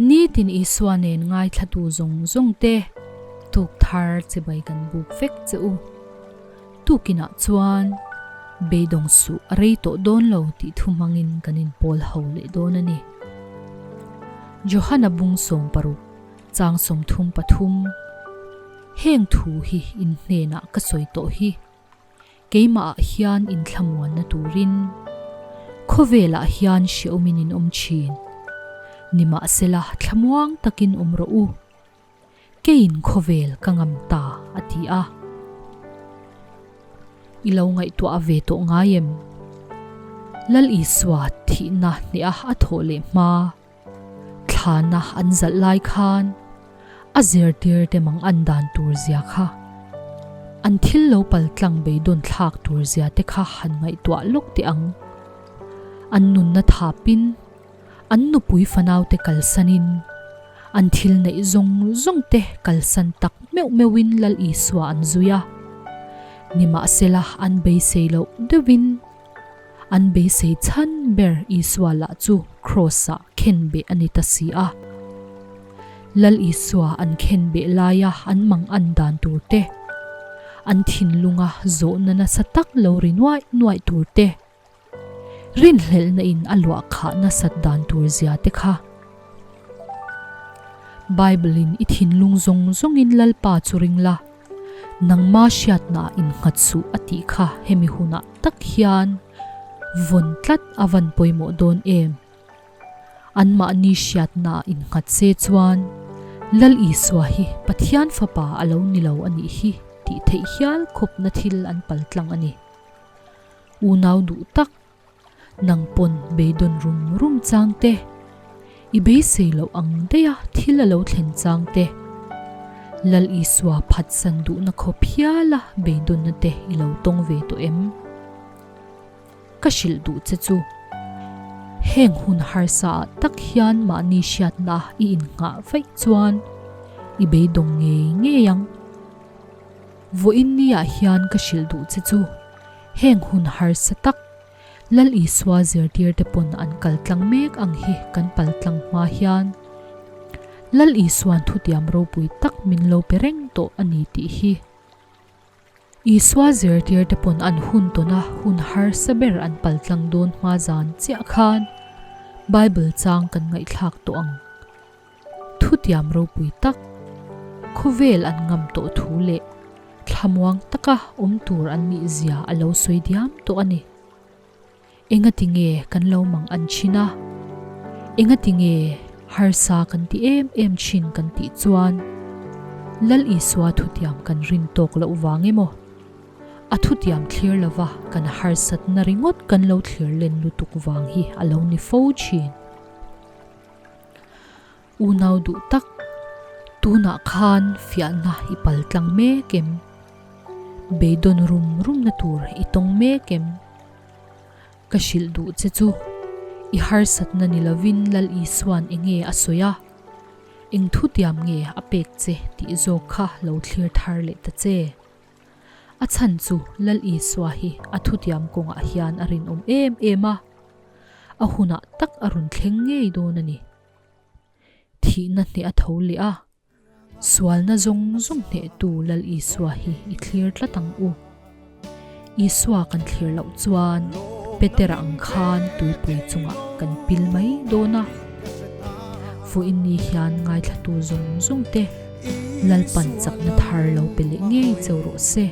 Nitin Isua nen ngaithlatu zawng zawng te tuk thar chibai kan buk vek che u. Tukinah chuan beidawng suh a rei tawh dawn lo tih thu hmangin kan inpawl ho leh dawn a ni. Johana bung 16 chang 33 Heng thu hi in hnenah ka sawi tawh hi. Keimahah hian inthlamuanna turin khawvelah hian hrehawmin in awm thin. Nimahsela thlamuang takin awm rawh u. Keiin khawvel ka ngam ta, a ti a. I lo ngaihtuah ve tawh ngai em? Lal Isua thihna hneha a thawh leh hma Thlana an zalh lai khan a zirtir te mang an dan tur zia kha, an thil lo pal tlang beidawn thlak tur zia te kha han ngaihtuah lawk teh ang. An nunna thapin, an nupui fanau te kalsanin, an thil neih zawng zawng te kalsan tak meuh meuhin Lal Isua an zui a. Nimahsela an beisei loh deuhin An beisei chhan ber Isua lah chu Kraws-ah khenbeh a ni ta si a. Lal Isua an khenbeh laia an mang an dan tur te, an thinlunga zawhna nasa tak lo ri nuaih nuaih tur te, rinhlelhna in a luah khah nasat dan tur zia te kha. Bible-in i thinlung zawng zawngin Lalpa chu ring la, Nangma hriatna innghat suh a tih kha hemi hunah tak hian vawn tlat a van pawimawh dawn em? Anmahni hriatna innghat se chuan Lal Isua hi Pathian fapa a lo ni lo a nih hi tih theih hial khawpna thil an paltlang a ni. Unau duh tak Nang pawn beidawn rum rum chang te, i beisei loh ang daiha thil a lo thlen chang te, Lal Isua phatsan duhna khawp hiala beidawnna te i lo tawng ve tawh em? Ka hrilh duh che chu, heng hun harsa ah tak hian mahni hriatna i innghah vaih chuan i beidawng ngei ngei ang. Vawiin niah hian ka hrilh duh che chu, Heng hun harsa tak, Lal Isua zirtirte pawn an kal tlang mek ang hi kan pal tlang hma hian Lal Isua'n thutiam ropui tak min lo pe reng tawh a ni tih hi. Isua zirtirte pawn an hun tawna hun harsa ber an pal tlang dawn hma zan chiah khan Bible chang kan ngaihthlak tawh ang. Thutiam ropui tak, khawvel an ngam tawh thu leh thlamuang taka awm tur an nih zia a lo sawi diam tawh a ni. Engati nge kan lo mang an thin a? Engati nge harsa kan ti em em thin kan tih chuan Lal Isua thutiam kan rin tawk loh vang emaw? A thutiam thlir lova kan harsatna ringawt kan lo thlir len lutuk vang hi a lo ni fo thin. Unau duh tak, tunah khan fiahna i pal tlang mek em? Beidawn rum rumna tur i tawng mek em? Ka hrilh duh che chu, i harsatna ni lovin Lal Isua'n enge a sawi a, eng thutiam nge a pek che tih zawk kha lo thlir thar leh ta che. A chhan chu Lal Isua hi a thutiam kawngah hian a rinawm em em a, a hunah tak a rawn thleng ngei dawn a ni. Thihna hneh a tho leh a, sualna zawng zawng hnehtu Lal Isua hi i thlir tlat ang u. Isua kan thlir loh chuan Petera ang khan tuipui chungah kan pil mai dawn a. Vawiin ni hian ngaithlatu zawng zawng te Lalpan chakna thar lo pe leh ngei cheu rawh se.